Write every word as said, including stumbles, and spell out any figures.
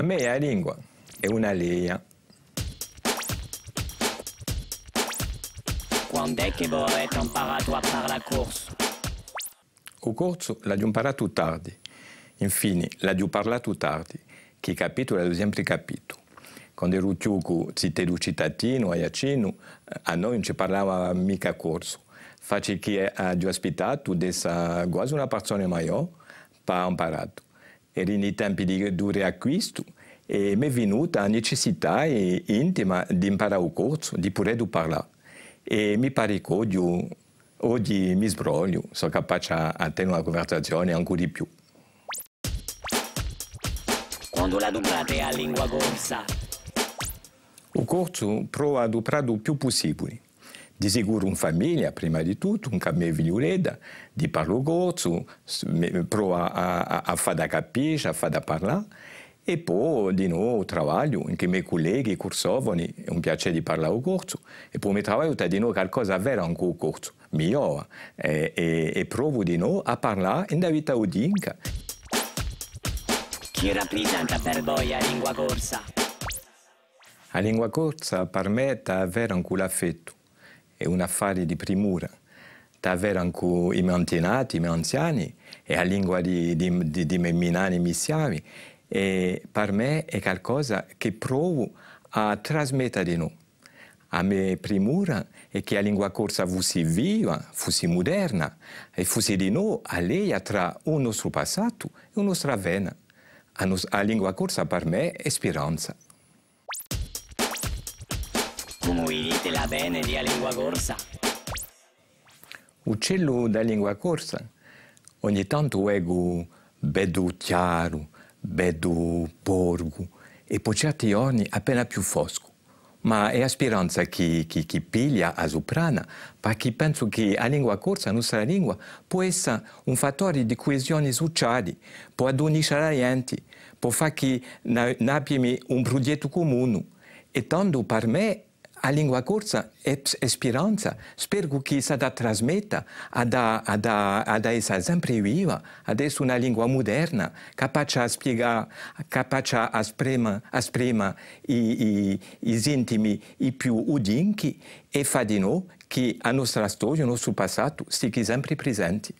Mè a lingua hè una leia. Quand'hè chì vo avete amparatu à parlà corsu? U corsu l'aghju amparatu tardi. Infini, l'aghju parlatu tardi, chì capitu l'aghju sempri capitu. Quand'eru chjucu, ziteddu citadinu, aiaccinu, à noi ùn ci parlava micca corsu. Faci chì aghju aspittatu d'essa guasi una parsona maiò pà amparatu. Eranu i tempi di, di u riacquistu è m'hè vinuta a nicissità i-, intima d'imparà u corsu, di pudeddu parlà. È mi pari ch'oghji, oghji mi sbrogliu, sò capaci à, à tena una cunversazioni ancu di più. Quandu l'aduprate a lingua corsa? U corsu provu à aduprallu u più pussibuli. Di sicuru in famiglia, prima di tuttu, incù a me figliuledda, di parlu corsu, s-, mi, provu à, à, à falla capiscia, à falla parlà, è po dinò u travagliu, incù i me culleghi cursofoni, hè un piacè di parlà u corsu, è po mi travagliu di dinò calcosa à veda incù u corsu, mi ghjova, è, è, è provu dinò à parlà in a vita oghjinca. Chì raprisenta per voi a lingua corsa? A lingua corsa per mè t'hà à veda incù l'affettu, hè un affari di primura, t'hà à veda incù i me antenati, i me anziani, hè a lingua di, di, di, di me minnani, i me ziavi, è per mè hè calcosa chì provu à trasmetta dinò. A me primura hè chì a lingua corsa fussi viva, fussi muderna, è fussi dinò a leia trà u nostru passatu è u nostru avvena. A nos-, a lingua corsa per mè hè spiranza. Cumu vidite l'avvene di a lingua corsa? U celu di a lingua corsa, ogni tantu u vecu beddu chjaru, beddu porgu, è po certi ghjorni appena più foscu. Ma hè a spiranza chì, chì, chì piglia a suprana, parchì pensu chì a lingua corsa, a nostra lingua, pò essa un fattori di cuesioni suciali, pò aduniscia a ghjenti, pò fà chì n-, n'abbiami un prughjettu cumunu. È tandu per mè a lingua corsa hè, hè spiranza, speru chì s'hà da trasmetta, hà da, hà da, hà da essa sempri viva, hà da essa una lingua muderna, capaci à spiegà, capaci à sprema, à sprema i, i, i sintimi i più udinchi è fà dinò chì a nostra storia, u nostru passatu, stighi sempri prisenti.